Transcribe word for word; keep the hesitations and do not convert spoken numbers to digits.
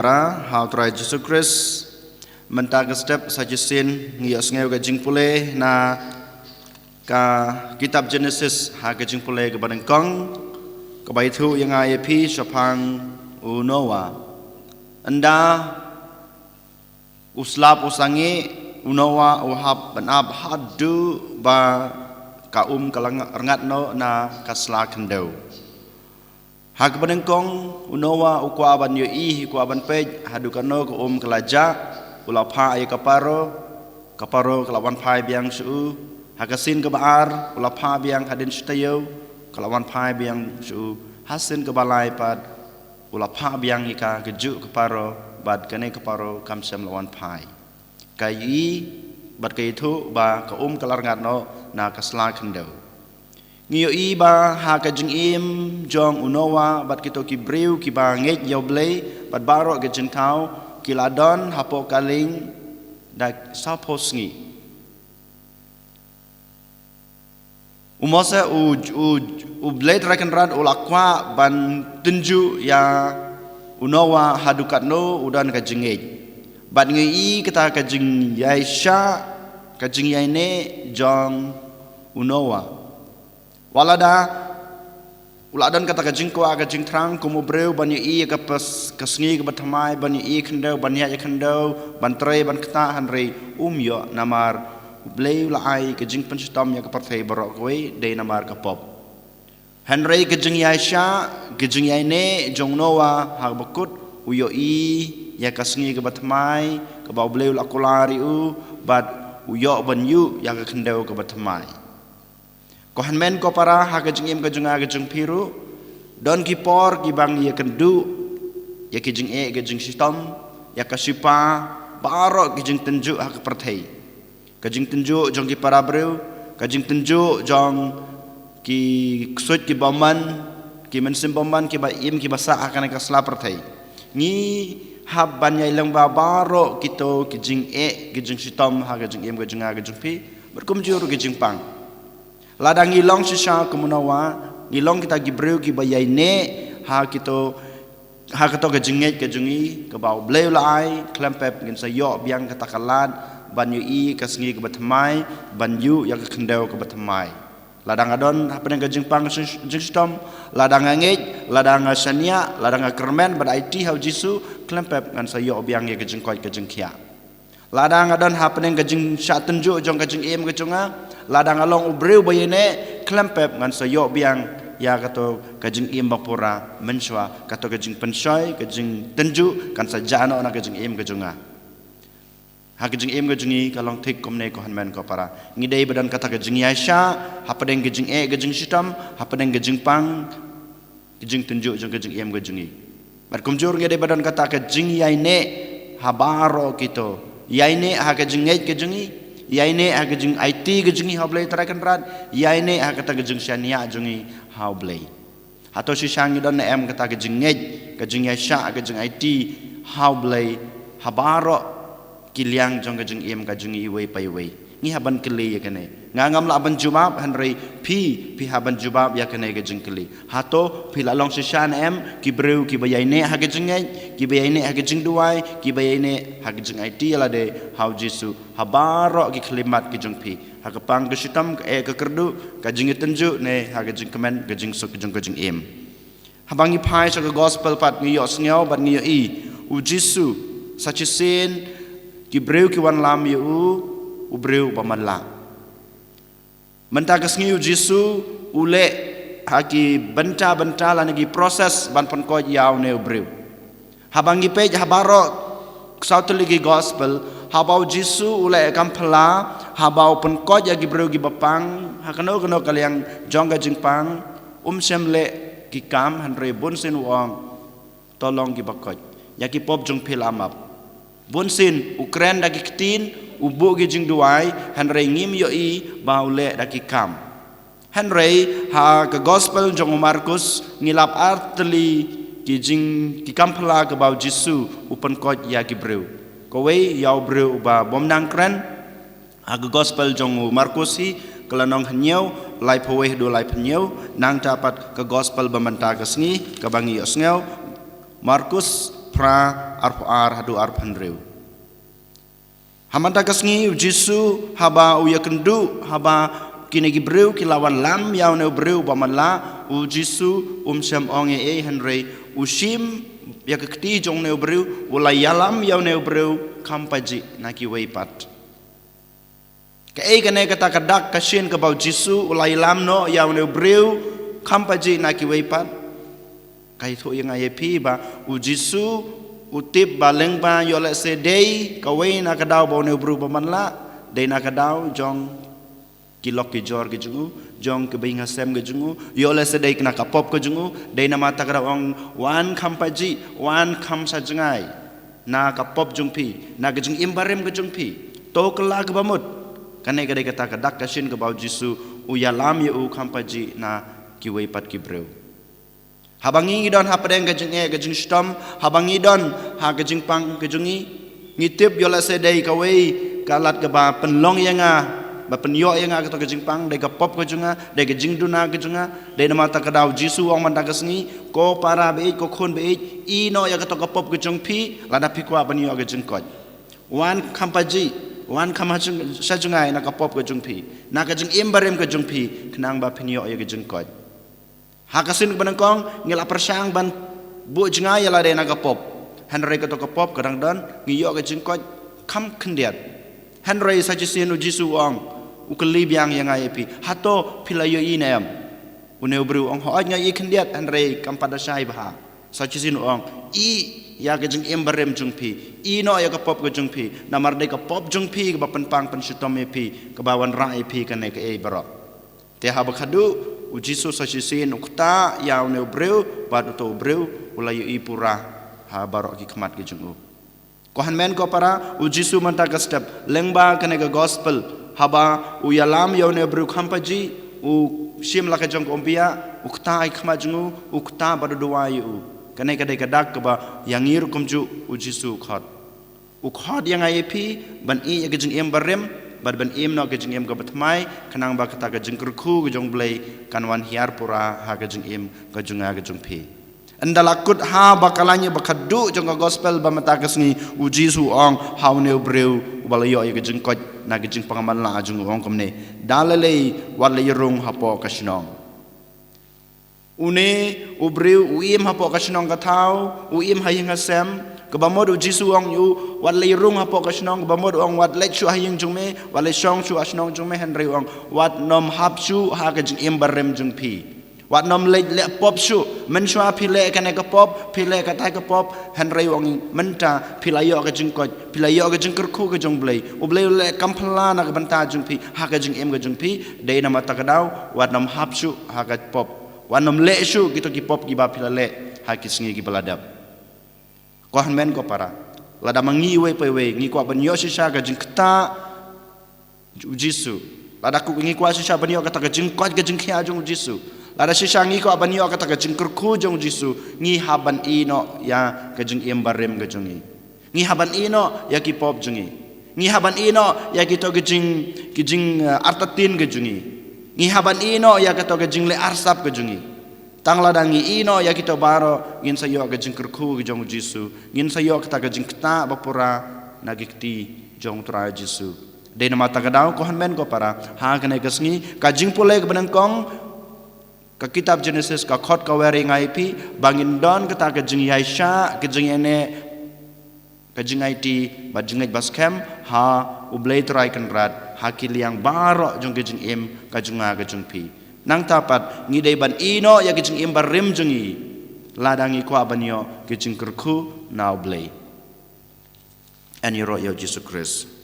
Para ha u Trai Jisu Khrist, mynta ka step sa shisien ngi ïohsngew ka jingpule na ka kitab Genesis ha ka jingpule kaba nyngkong, kaba ïathuh ïa nga ïa phi shaphang u Noah. Ynda u slap u sangeh, u Noah u hap ban ap haduh ba ka um ka la rngat noh na ka sla khyndew. Ha kaba nyngkong, u Noah u kwah ban ïohi, u kwah ban peit haduh katno ka um ka la jah. U la phah ïa ka paro, ka paro ka la wan phai biang sha u. Ha ka sien kaba ar, u la phah biang hadien shi taïew, ka la wan phai biang sha u. Ha sien kaba lai pat, u la phah biang ïa ka kajuh ka paro, bad kane ka paro kam shym la wan phai. Ka ïohi bad ka ïathuh ba ka um ka la rngat noh na ka sla khyndew. Ngi ïohi ba ha ka jingim jong u Noah bad kito ki briew kiba ngeit ïa u Blei bad baroh ki jingthaw, ki la don hapoh ka lieng da sawphew sngi. U Moses u, u, u Blei Trai Kynrad u la kwah ban tynjuh ïa u Noah haduh katno u don ka jingngeit. Bad ngi ïohi kata ka jingïaishah, ka jingïaineh jong u Noah. Wat lada u la don kata ka jingkwah ka jingthrang kum u briew ban ïohi ïa ka pas, ka sngi kaba thymmai, ban ïohi ïa ka khyndew, ban ïaid ïa ka khyndew, ban trei, ban ktah, hynrei um ïoh namar u Blei u la ai ka jingpynshitom ïa ka pyrthei baroh kawei dei namar ka pop. Hynrei ka jingïaishah, ka jingïaineh jong u Noah ha kaba kut u ïohi ïa ka sngi kaba thymmai kaba u Blei u la kular ïa u, bad u ïoh ban ïuh ïa ka khyndew kaba thymmai. Ko hynmen ko para, ha ka jingim ka jong nga ka jong phi ruh, don ki por kiba ngi ïakynduh ïa ki jingeh ka jingshitom, ïa ka shipa, baroh ki jingtynjuh ha ka pyrthei. Ka jingtynjuh jong ki para briew, ka jingtynjuh jong ki ksuid ki bymman, ki mynsiem bymman kiba im kiba sah ha kane ka sla pyrthei. Ngi hap ban ïai lyngba baroh kito ki jingeh ki jingshitom ha ka jingim ka jong nga ka jong phi, bad kumjuh ruh ki jingpang. Lada ngi long shisha kum u Noah, ngi long kita ki briew kiba ïaineh ha kito, ha kato ka jingngeit ka jong ngi kaba u Blei u la ai, khlem pep ngin sa ïoh biang kata ka lad ban ïohi ka sngi kaba thymmai, ban ïuh ïa ka khyndew kaba thymmai. Lada nga don hapdeng ka jingpang ka jing-, jingshitom, lada nga ngeit, lada nga shaniah, lada nga kyrmen bad aiti ha u Jisu, khlem pep ngan sa ïoh biang ïa ka jingkoit ka jingkhiah. Lada nga don hapdeng ka jingshah tynjuh jong ka jingim ka jong nga, lada nga long u briew ba ïaineh, khlem pep ngan sa ïoh biang ïa kato ka jingim ba pura mynshuwa, kato ka jingpynshoi, ka jingtynjuh kan sa jah noh na ka jingim ka jong nga. Ha ka jingim ka jong ngi ka long thik kumne ko hynmen ko para. Ngi dei ba don kata ka jingïaishah hapdeng ka jingeh ka jingshitom, hapdeng ka jingpang, ka jingtynjuh jong ka jingim ka jong ngi. Bad kumjuh ngi dei ba don kata ka jingïaineh ha baroh kito. Ïaineh ha ka jingngeit ka jong ngi, ïaineh ha ka jingaiti ka jong ngi ha u Blei Trai Kynrad, ïaineh ha kata ka jingshaniah jong ngi ha u Blei. Hato shisha ngi don ne em kata ka jingngeit, ka jingïaishah, ka jingaiti ha u Blei ha baroh ki liang jong ka jingim ka jong ngi iwei pa iwei? Ngi hap ban kylli ïa kane. Nga ngam lah ban jubab, hynrei phi, phi hap ban jubab ïa kane ka jingkylli. Hato phi la long shisha ne em ki briew kiba ïaineh ha ka jingngeit, kiba ïaineh ha ka jingduwai, kiba ïaineh ha ka jingaiti ïa lade ha u Jisu ha baroh ki khyllipmat ki jong phi, ha ka pang ka shitom, ka eh ka kyrduh, ka jingïatynjuh, ne ha ka jingkmen, ka jingsuk jong ka jingim? Haba ngi phai sha ka gospel pat ngi ïohsngew bad ngi ïohi u Jisu sa shisien ki briew ki wanlam ïa u, u briew ba man lah. Mynta ka sngi u Jisu u leh ha ki bynta bynta lane ki process ban pynkoit ïa une u briew. Haba ngi peit ha baroh saw tylli ki gospel, haba u Jisu u leh kam phylla, haba u pynkoit ïa ki briew kiba pang ha kano kano ka liang jong ka jingpang, um shym leh ki kam, hynrei bunsien u ong, to long kiba koit ïa ki pop jong phi la map. Bunsien u kren da ki ktien, u buh ki jingduwai, hynrei ngim ïohi ba u leh da ki kam. Hynrei ha ka gospel jong u Markus ngi lap ar tylli ki jing, ki kam phylla kaba u Jisu u pynkoit ïa ki briew. Kawei ïa u briew uba bym nang kren, ha ka gospel jong u Markus hi, ka lynnong hynñiew, laiphew wei haduh laiphew hynñiew. Nangta pat ka gospel ba mynta ka sngi kaba ngi ïohsngew, Markus Phra, arphew ar haduh arphew hynriew. Ha mynta ka sngi u Jisu haba u ïakynduh, haba kine ki briew ki la wanlam ïa une u briew ba man la, u Jisu um shym ong ei ei hynrei u shim ïa ka kti jong une u briew, u la ïalam ïa une u briew kham pajih na kiwei pat. Kaei kane kata ka dak ka shin kaba u Jisu u la ïalam noh ïa une u briew kham pajih na kiwei pat? Ka ïathuh ïa nga ïa phi ba u Jisu u tip ba lyngba ïoh lehse dei kawei na ka daw ba une u briew ba man la, dei na ka daw jong ki lok ki jor ki jong u, jong ki ba ïing ha sem ki jong u, ïoh lehse dei na ka pop ka jong u, dei namar kata ka daw u ong, wan kham pajih, wan kham sha jngai na ka pop jong phi, na ka jingim barim ka jong phi. To kylla kaba mut. Kane ka dei kata ka dak ka shin kaba u Jisu u ïalam ïa u kham pajih na kiwei pat ki briew. Haba ngi ngi don hapdeng ka jingeh ka jingshitom, haba ngi don ha ka jingpang ka jong ngi, ngi tip ïoh lehse dei kawei ka lad kaba pynlong ïa nga, ba pynïoh ïa nga kato ka jingpang, dei ka pop ka jong nga, dei ka jingduna ka jong nga. Dei namar kata ka daw u Jisu u ong mynta ka sngi, ko para baieit, ko khun baieit, ïehnoh ïa kato ka pop ka jong phi, lada phi kwah ban ïoh ka jingkoit. Wan kham pajih, wan kham ha jng-, sha jngai na ka pop ka jong phi, na ka jingim barim ka jong phi, khnang ba phin ïoh ïa ka jingkoit. Ha ka sien kaba nyngkong ngi la pyrshang ban buh jngai ïa lade na ka pop. Hynrei kato ka pop ka dang don, ngi ïoh ka jingkoit kham khyndiat. Hynrei sa shisien u Jisu u ong, u kylli biang ïa nga ïa phi, hato phi la ïohi ne em? Une u briew u ong, hooid nga ïohi khyndiat, hynrei kam pat da shai bha. Sa shisien u ong, ïeh ïa ka jingim barim jong phi, ïehnoh ïa ka pop ka jong phi, namar dei ka pop jong phi kaba pynpang pynshitom ïa phi, kaba wanrah ïa phi kane kaei baroh. Te haba khadduh, u Jisu sa shisien u ktah ïa une u briew, bad uto u briew u la ïohi pura ha baroh ki khmat ki jong u. Ko hynmen ko para, u Jisu mynta ka step, lyngba kane ka gospel, haba u ïalam ïa une u briew kham pajih, u shim la ka jong ka umphniang, u ktah ha ki khmat jong u, u ktah bad u duwai ïa u. Kane ka dei ka dak kaba ïa ngi ruh kumjuh u Jisu u khot. U khot ïa nga ïa phi ban ïeh ïa ka jingim barim, bad ban im noh ka jingim kaba thymmai, khnang ba kata ka jingkyrkhu ka jong u Blei kan wan hiar pura ha ka jingim ka jong nga ka jong phi. Ynda la kut haba ka lynti ba khadduh jong ka gospel ba mynta ka sngi, u Jisu u ong ha une u briew uba la ïoh ïa ka jingkoit na ka jingpang man la jong u, u ong kumne, da lei lei wat leit rung hapoh ka shnong. Une u briew u im hapoh ka shnong ka thaw, u im ha ïing ha sem, kaba mut u Jisu u ong ïa u, wat leit rung hapoh ka shnong, kaba mut u ong wat leit shuh ha ïing jong me, wat leit shong shuh ha shnong jong me, hynrei u ong, wat nym hap shuh ha ka jingim barim jong phi. Wat nym leit leh pop shuh, mynshuwa phi leh kane ka pop, phi leh katai ka pop, hynrei u ong mynta phi la ïoh ka jingkoit, phi la ïoh ka jingkyrkhu ka jong u Blei. U Blei u leh kam phylla na ka bynta jong phi, ha ka jingim ka jong phi, dei namar kata ka daw, wat nym hap shuh ha ka pop. Wat nym leh shuh kito ki pop kiba phi la leh ha ki sngi kiba la dep. Ko hynmen ko para, lada ma ngi iwei pa iwei ngi kwah ban ïoh shisha ka jingktah u Jisu, lada ngi kwah shisha ban ïoh kata ka jingkoit ka jingkhiah jong u Jisu, lada shisha ngi kwah ban ïoh kata ka jingkyrkhu jong u Jisu, ngi hap ban ïeh noh ïa ka jingim barim ka jong ngi. Ngi hap ban ïeh noh ïa ki pop jong ngi. Ngi hap ban ïeh noh ïa kito ki jing, ki jing, eh, artatien ka jong ngi. Ngi hap ban ïeh noh ïa kito ki jingleh arsap ka jong ngi. Tang lada ngi ïeh noh ïa kito baroh, ngin sa ïoh ka jingkyrkhu ka jong u Jisu, ngin sa ïoh kata ka jingktah ba pura na ki kti jong u Trai Jisu. Dei namar kata ka daw, ko hynmen ko para, ha kane ka sngi, ka jingpule kaba nyngkong, ka kitab Jenesis ka khot ka wer ïa nga ïa phi ba ngin don kata ka jingïaishah, ka jingïaineh, ka jingaiti bad jingngeit ba skhem ha u Blei Trai Kynrad ha ki liang baroh jong ka jingim ka jong nga ka jong phi. Nangta pat ngi dei ban ïeh noh ïa ka jingim barim jong ngi lada ngi kwah ban ïoh ka jingkyrkhu na u Blei. Yn ïaroh ïa u Jisu Khrist.